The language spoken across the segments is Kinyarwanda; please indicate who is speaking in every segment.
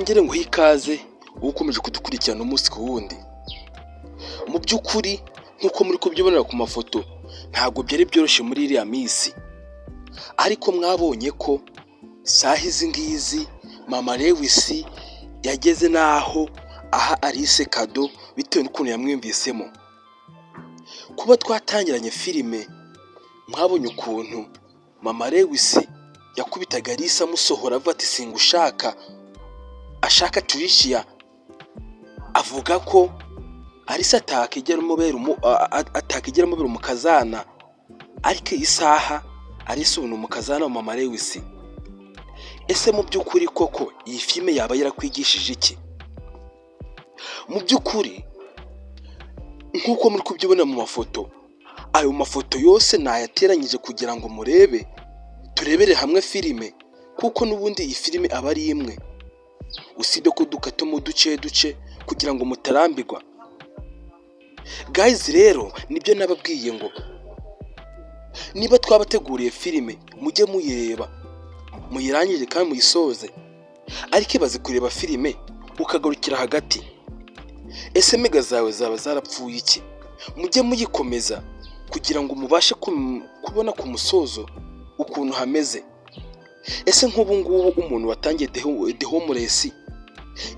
Speaker 1: Nongere nguhe ikaze wowe ukomeje kudukurikirana umunsi ku wundi. Mu by'ukuri, nk'uko muri kubyibonera ku mafoto, ntabwo byari byoroshye muri iriya minsi, ariko mwabonye ko saha izi ngizi mama Lewis yageze n'aho aha Alice kado bitewe n'ukuntu yamwiyumvisemo. Kuba twatangiranye filime, mwabonye ukuntu mama Lewis yakubitaga Alice amusohora avuga ati: "Singushaka", ashaka Tricia, avuga ko Alice atakigera amubera umukazana. Ariko iyi saha Alice ubu ni umukazana wa mama Lewis. Ese mu by'ukuri koko iyi filime yaba yarakwigishije iki? Mu by'ukuri, nk'uko muri kubyibona mu mafoto, ayo mafoto yose nayateranyije kugira ngo murebe, turebere hamwe filime, kuko n'ubundi iyi filime aba ari imwe, usibye ko dukatamo uduce duce kugira ngo mutarambirwa. Guys, rero nibyo nababwiye ngo niba twabateguriye filime, mujye muyireba muyirangire kandi muyisoze. Ariko ibaze kureba filime ukagarukira hagati, ese mega zawe zaba zarapfuye iki? Mujye muyikomeza kugira ngo mubashe kubona ku musozo ukuntu hameze. Ese nk'ubu ngubu umuntu watangiye The Homeless,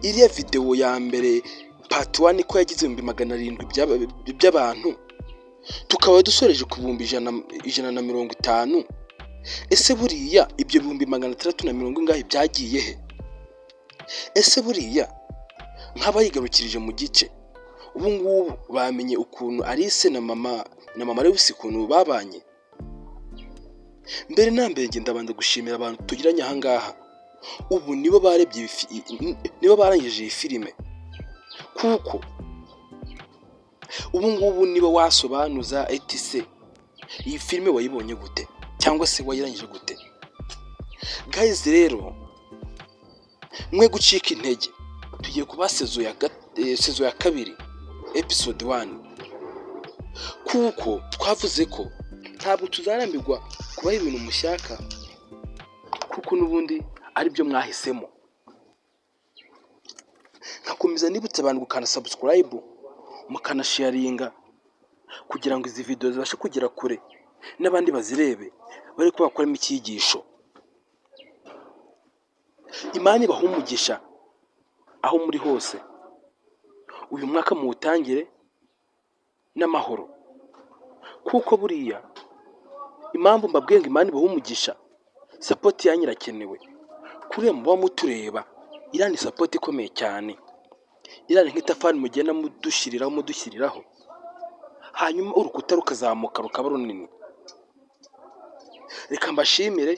Speaker 1: iriya videwo ya mbere part 1, ko yagize 700,000 by'abantu, tukaba dusoreje ku bihumbi 150, ese buriya ibyo 600 na mirongo ingahe byagiye he? Ese buriya nk'abayigarukirije mu gice, ubu ngubu bamenye ukuntu Alice na mama Lewis ukuntu babanye? Mbere na mbere, njye ndabanza gushimira abantu tugiranye aha ngaha ubu, nibo barebye nibo barangije iyi filime, kuko ubu ngubu niba wasobanuza eti: "Se iyi filime wayibonye gute?" cyangwa se "Wayirangije gute?" Guys, rero mwe gucika intege, tugiye kuba saison ya kabiri episode 1, kuko twavuze ko ntabwo tuzarambirwa kubaha ibintu mushaka, kuko n'ubundi aribyo mwahisemo. Nkakomeza nibutsa abantu gukanda subscribe, mukanasharinga kugira ngo izi video zibashe kugera kure n'abandi bazirebe, bari ko bakuramo icyigisho. Imana ibahe umugisha aho muri hose. Uyu mwaka muwutangire n'amahoro, kuko buriya impamvu mbabwiye ngo Imana ibahe umugisha, support yanyu irakenewe. Kuriya muba mutureba, iriya ni support ikomeye cyane, iriya ni nk'itafari mugenda mudushyiriraho mudushyiriraho, hanyuma urukuta rukazamuka rukaba runini. Reka mbashimire,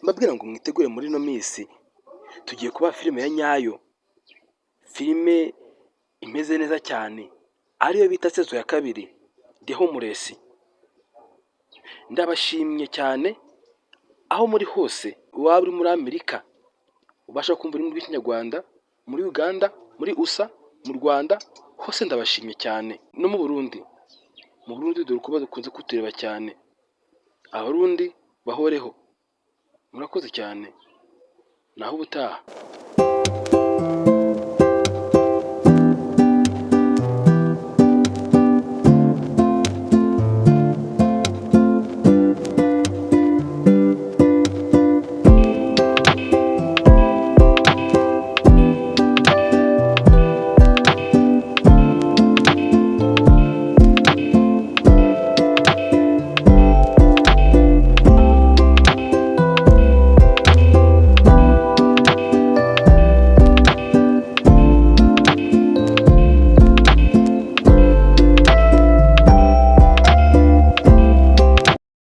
Speaker 1: mbabwira ngo mwitegure, muri ino minsi tugiye kubaha filime ya nyayo, filime imeze neza cyane, ariyo bita saison ya kabiri The Homeless. Ndabashimye cyane aho muri hose, waba uri muri Amerika ubasha kumva ururimi rw'Ikinyarwanda, muri Uganda, muri USA, mu Rwanda hose ndabashimye cyane, no mu Burundi. Mu Burundi dore uko bakunze kutureba cyane, Abarundi bahoreho. Murakoze cyane, naho ubutaha.